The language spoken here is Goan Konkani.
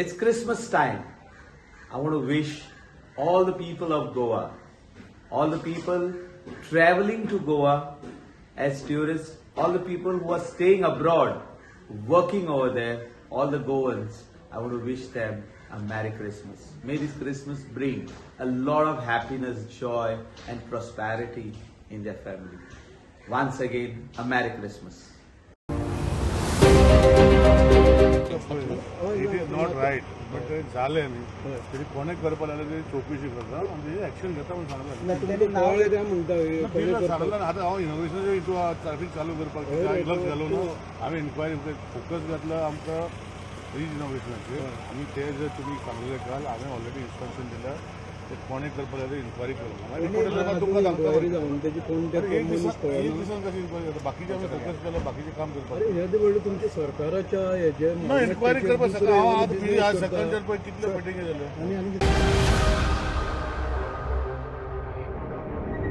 It's Christmas time. I want to wish all the people of Goa, all the people traveling to Goa as tourists, all the people who are staying abroad, working over there, all the Goans, I want to wish them a Merry Christmas. May this Christmas bring a lot of happiness, joy, and prosperity in their family. Once again, a Merry Christmas. It is not right, but जालें न्ही तरी कोणें करपा लागलें तेजी चवकशी करता आनी तेजी एक्शन घेता म्हणून सांगलां. कळ्ळें तें म्हणटा. बिलां सांगलां. आतां हांव इनोग्रेशनाच्या हितून ट्राफीक चालू करपाक इग्लक्स घालून हांवें इन्क्वायरी फोकस घातला आमकां ब्रीज इनोग्रेशनाचेर. आनी ते जर तुमी सांगलेले काल, हांवें ऑलरेडी इन्स्ट्रक्शन दिल्या, ते कोणें करपा जाल्यार इन्क्वायरी करूं, मागीर रिपोर्ट तुमकां सांगता. इन्क्वायरी जावन तेजी कोण ते एक मनीस दिसान कळना. एक दिसान कशी इन्क्वायरी जाता? बाकीचे आमी फोकस केला, बाकीचें काम करपाक. अरे, हे ते म्हणल्यार तुमच्या सरकाराच्या हेजे ना, इन्क्वायरी करपाक सकाळ हांव आतां बिजी. आज सकाळच्यान पळय कितल्यो मिटिंगी जाल्यो. आनी आनी